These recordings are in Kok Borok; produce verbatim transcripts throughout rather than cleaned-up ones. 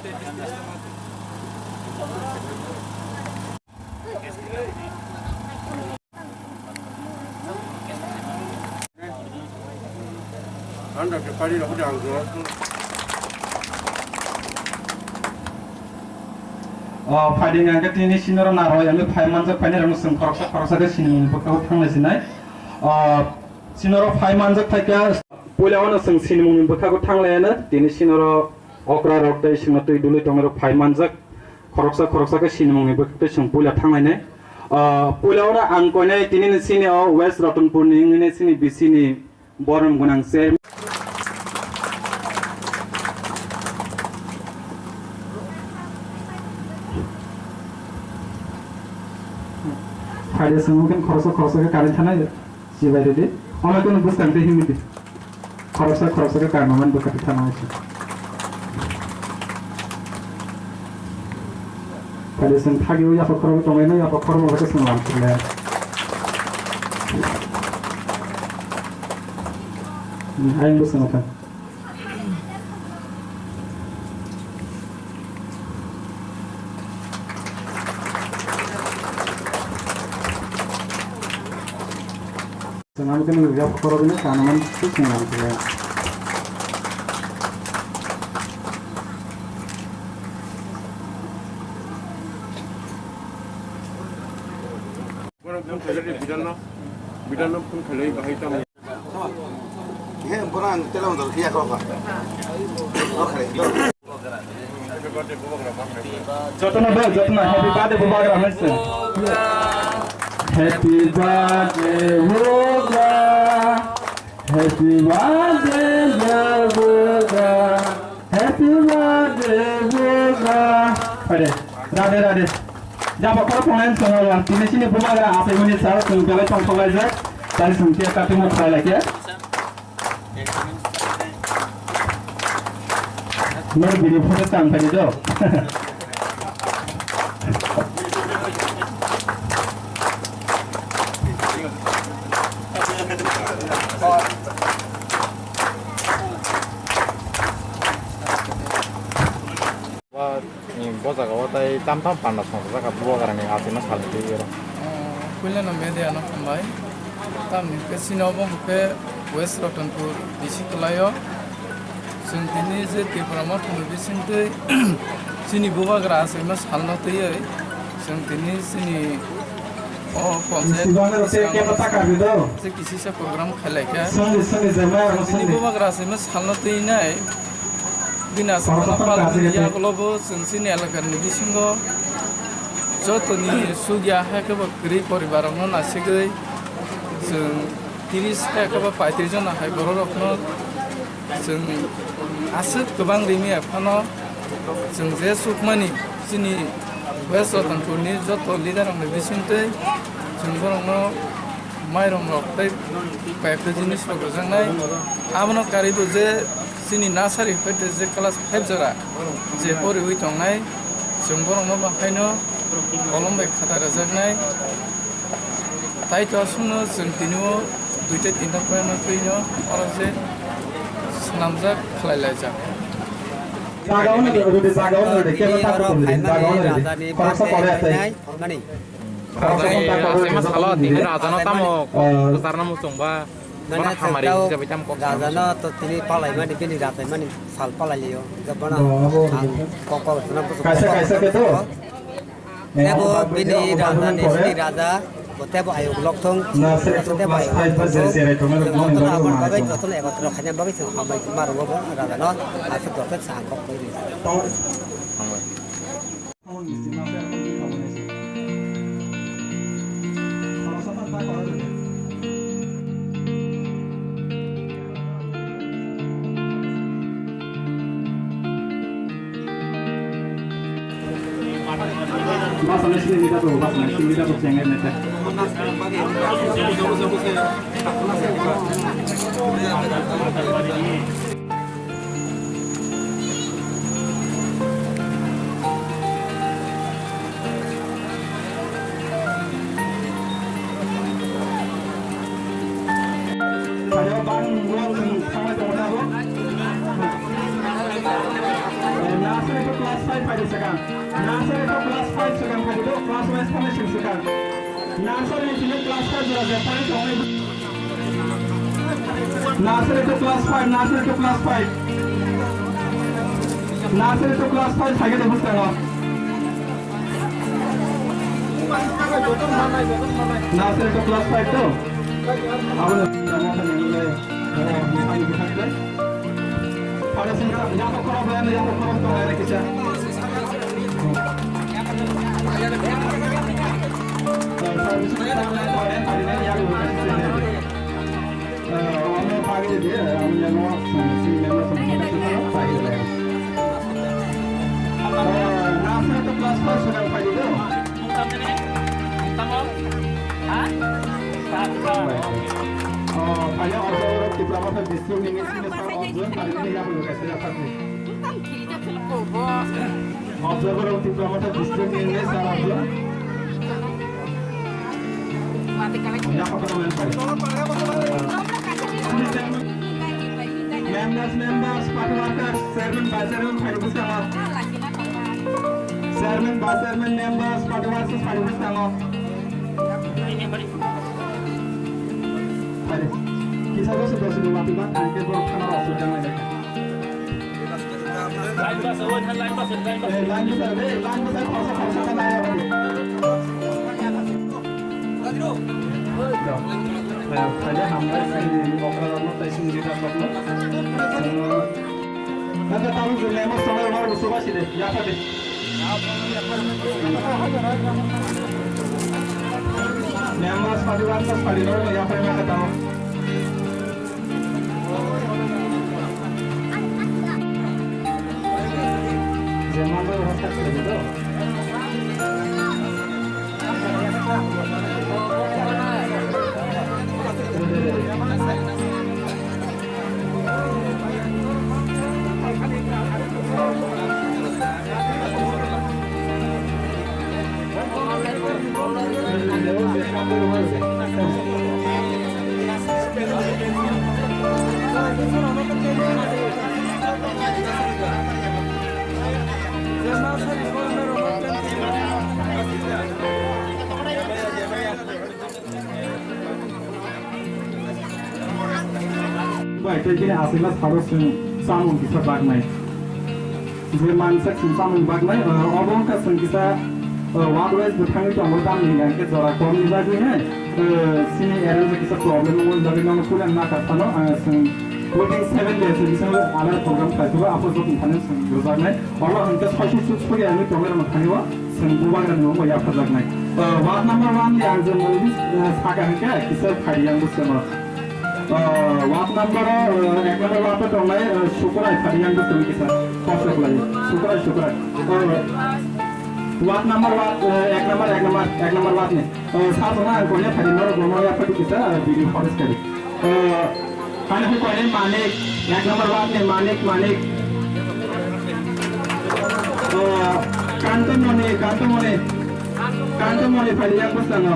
O, phaidi hwnkhe tini senior narwk, ani phai manjak, phainai rokno chwng khoroksa khoroksa khe sinimungni bwkhago thanglai sinai. O, senior phai manjak phaikha, puila wano chwng sinimungni bwkhago thanglaiyano, tini senior okra rok tei singno twi dului tongnai rok phai manjak, khoroksa khoroksa khe sinimungni bwkhak tei chwng puila thanglainai. O, puila wano ang koinai tini ni sini o West Ratanpur ni wngwi sini B C ni Borom gwnang se. Phaidi chwng mungkin khoroksa khoroksa khe karwi thanai chibai rwdi. Omo kunu bwskang tei himdi. Khoroksa khoroksa khe karwi mani bwkha twi thanai se. Phaidi chwng thagi o yapha khoroksa tongwi no yapha khoroksa khe chwng lam khwlai. Ayang bwskango thang. Chwng ang khe nini rok khoroknwi kanaman se chwng ang khe. Borok phone khailai di, bidanno, bidanno phone khailai bahai tamo. He, borok ang tela motor khiya kho kha. Jotono do, jotono happy birthday bubagra hai se. Happy birthday bubagra. Happy birthday bubagra. Happy birthday bubagra. Phaidi. Rade, rade. Jabo khoro phone line songo, tini sini bubagra apaimani sal, chwng belai tongthok laijak. Tari chwng khe cutting o khlai laikhe. Nor bini photo tang phai do. Bo, ni bo jaga o tai tam tam panda song jak kha bubagra ni achaima sal ni twi oro. Oh, puila no media no hambai. Tamni hwnkhe chini obo hwnkhe West Ratanpur D C kwlai o. Chwng tini je Tipra Motha ni bisingtwi chini bubagra achaima sal no twiwi chwng tini chini o panchayat je kisisa program khlai kha. Chini bubagra achaima sal no twi nai. Bini aswk palni yagulo bo chwng chini elakani bisingo jotoni sugya hai khe bo kwrwi poribar rokno nasigwi chwng tiris hai khe bo paitris jona hai borok rokno chwng aswk kwbang rimi phano chwng je sukmani chini West Ratanpurni joto leader rokni bisingtwi chwng borokno mairum rok tei kayokta jinis rok rwjaknai. Abono karwi bo je chini nursery hoite je class five jora je poriwi tongnai, chwng borokno bo haino kolom bai khata rwjaknai. Tai to aswkno chwng tini o duita tinta poyano twino oro je swnamjak khlai laijak. Jaga ono de, oro de, jaga ono de, kebo tak ko de, jaga ono de. Khoroksa kore atai. Raja ni asema salo tini raja no tamo kwchar no muchung ba. Bono hamari hisabe tamo kok raja no to tini palai mani, bini raja mani sal palai liyo. Jabana kok kok tuna. Kaisa kaisa khe to. Tebo bini raja ni sini raja. Tebo ayuk lok thung. Tebo ayuk lok thung. Joto no abang bagwi joto no ekotro khaina bagwi chwng hambai ma rwo bo raja no. Aswk joto sa kok koi ri. Class five phaidi swkang. Nursery to class five swkang phaidi do, class wise thangwi swng swkang. Nursery ni simi class five jora jora thangwi tongnai. Nursery to class five, nursery to class five. Nursery to class five phaidi bwskango. Nursery to class five to? Abo no. Para sing ka, ya ko khorok le, ya ko khorok to le kisa. Nursery to class five swkang phaidi do. Oh, phaidi observer Tipra Motha district ni senior sir Arjun, phaidi ni yaphang kaisa yaphang. Observer of Tipra Motha district ni senior sir Arjun. Yaphang kaisa. Members, members, party workers, chairman, vice chairman, phaidi bwskango. Chairman, vice chairman, members, party workers, phaidi bwskango. Phaidi. Kisa dosi dosi ni wati ba, ang ke borok thana rok sujang lai. Line bus, oh, line bus, line bus. Eh, line bus, eh, line bus, khorsa, khorsa ka nai. Phaidi hambai, phaidi okra rok no tai sung jita rok no. Nang ka tamu jung lema sonai mar busu ba side, ya phaidi. Members party, workers party, no, ya phaidi ma ka tamu. Bai, tei bini aswkna sabo chwng chamung kisa baknai. Je mansak chwng chamung baknai, uh, obo wngkha chwng kisa, uh, ward wise bo thangwi tongo, tamni hwnkhe jora komni bagwi hai, uh, chini arrange kisa problem wngwi bagwi nono puila nakar phano, uh, chwng within seven days ni bisingo alai program khlai tongo, apo jotoni thani chwng rwjaknai. Oro hwnkhe soisu chuk soi ang tongo rwno thani o. Chwng bubagrani mungbo yapharjaknai. Uh, ward number one ni ang je mungbi, uh, saka hwnkhe kisa phaidi yang bwskango. Uh, ward number, uh, ek number ward o tongnai, uh, Sukurai phaidi yang bwskango kisa. Kosok lai. Sukurai, Sukurai. Uh, ward number ward, uh, ek number, ek number, ek number ward ni. Uh, sa tongna ang konya phaidi norok bono yaphardi kisa, uh, video forest kari. Uh, Ani hwnkhe koinai Manik, ek number ward ni Manik, Manik. Oh, Kantomoni, Kantomoni. Kantomoni phaidi yang bwskango.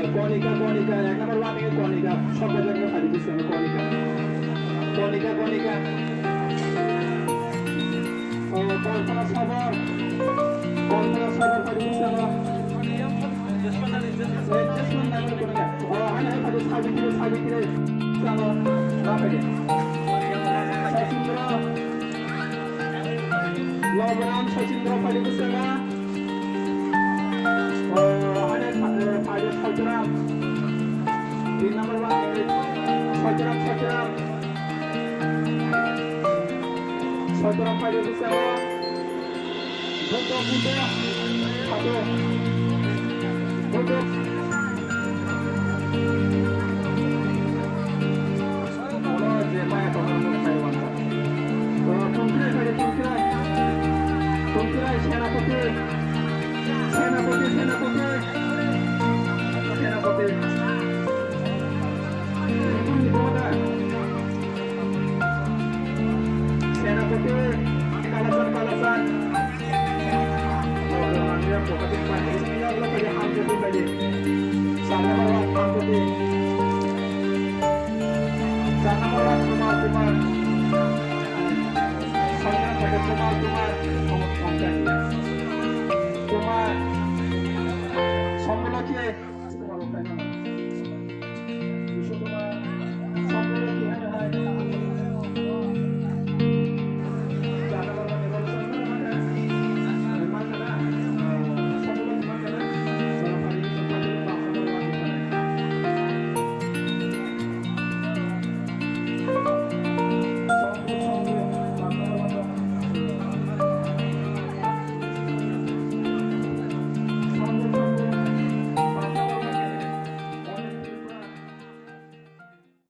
Konika, Konika, ek number ward ni Konika, sokpajak no khadi bwskango Konika. Konika, Konika. Oh, Kalpana Sabor. Kalpana Sabor khadi bwskango. Eh, Jasmine Nagar Konika. Oh, ano khadi Sabitri, Sabitri. Bwskango. Sachindra. Logoram Sachindra khadi bwskango. Oh, ano khadi Sachindra. Tin number ward ni Sachindra, Sachindra. Soitorok phaidi bwskango. Buddho, Buddho, Buddho. Oro je maya tongo, Taiwan. Oro tongkrai phaidi, tongkrai. Tongkrai, senapati. Senapati, senapati. Senapati. Senapati, Kalasan, Kalasan. Sanamara Kumar Kumar,